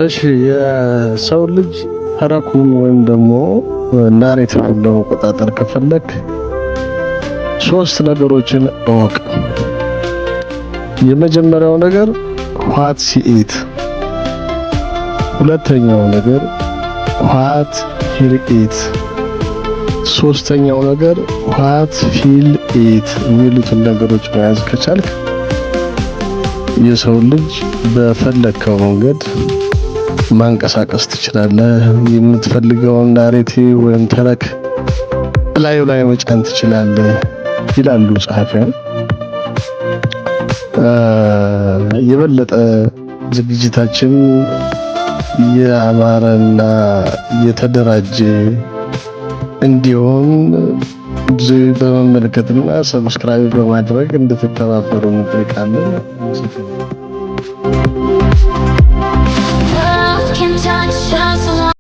እሺ፣ የሰው ልጅ ተረኩን ወይም ደግሞ narrative ን ለመቆጣጠር ከፈለክ ሶስት ነገሮችን እወቅ። የመጀመሪያው ነገር what he eat፣ ሁለተኛው ነገር what hear it፣ ሶስተኛው ነገር what feel it የሚሉትን ነገሮች መያዝ ከቻልክ የሰው ልጅ በፈለግከው መንገድ ማንቀሳቀስ ትችላለህ። የምትፈልገውን narrative ወይም ተረክ ላዩ ላይ መጫን ትችላለህ ይላሉ ጸሐፊያን። የበለጠ ዝግጅታችን የአማረና የተደራጀ እንዲሆን በመመልከትና subscribe በማድረግ እንድትተባበሩ እንጠይቃለን። World can touch us.